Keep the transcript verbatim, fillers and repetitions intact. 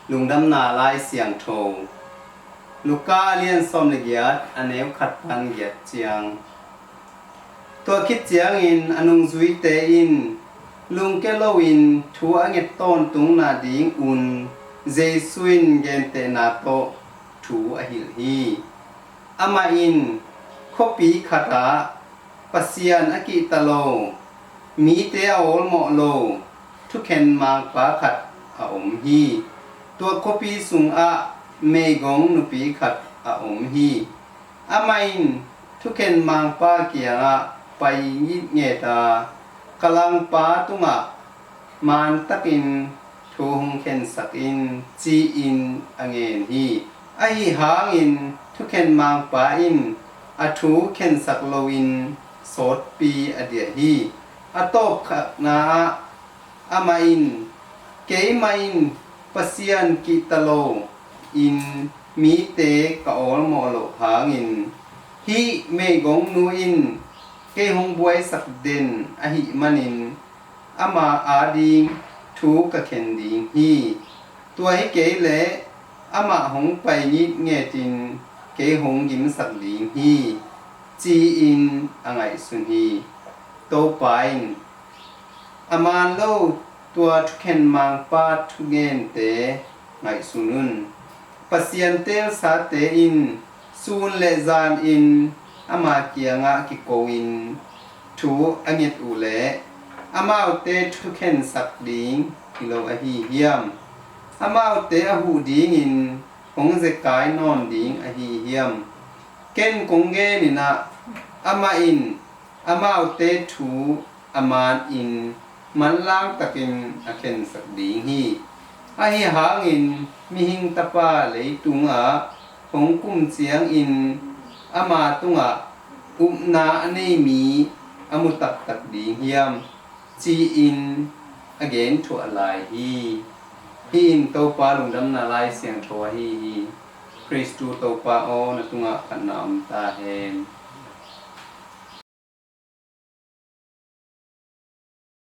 Lungdamna Lai Siangtho, Luka a lian sawm le giat, a neu khat pan giat ciang. Tua khit ciangin a nungzuite in lungkia loin thu a nget tawntungna dingun Jesu in gentehna tawh thu a hilh hi. Amah in khuapi khatah Pasian a kihta lo, mite a awlmawh lo thukhen mangpa khat a om hi. Tua khuapi sungah meigong nupi khat a om hi. Amah in thukhen mangpa kiangah pai ngitnget a, "Ka langpa tungah mantakin thu hong khensak in," ci-in a ngen hi. Ahi hangin thukhen mangpa in a thu khensak loin sawtpi a diah hi. A tawpkhatna ah amah in, "Keimah in Pasian kihta lo in mite ka awlmawh loh hangin, hih meigongnu in kei hong buaisak den ahih manin ama ading thu ka khen ding hi. Tua hi kei leh amah hong pai ngitngetin kei hong gimsak ding hi," ci-in a ngaihsun hi. Topa in, "A man lo tua thukhen mangpa thugente ngaihsun un. Pasian teelsate in sun le zanin ama kiangah kiko-in thu a nget uh leh, amaute thukhensak ding hi lo ahi hiam? Amaute a huh dingin hong zekai nawn ding ahi hiam? Ken kong genin ah, amah in amaute thu a manin manlang takin a khensak ding hi. Ahi hangin Mihing Tapa leitungah hong kum ciangin ama tungah upna a nei mi a mu taktak ding hiam?" ci-in a gen thuah lai hi. Hih in Topa Lungdamna Lai Siangtho ahi hi. Khristu Topa aw, na tungah phatna om ta hen.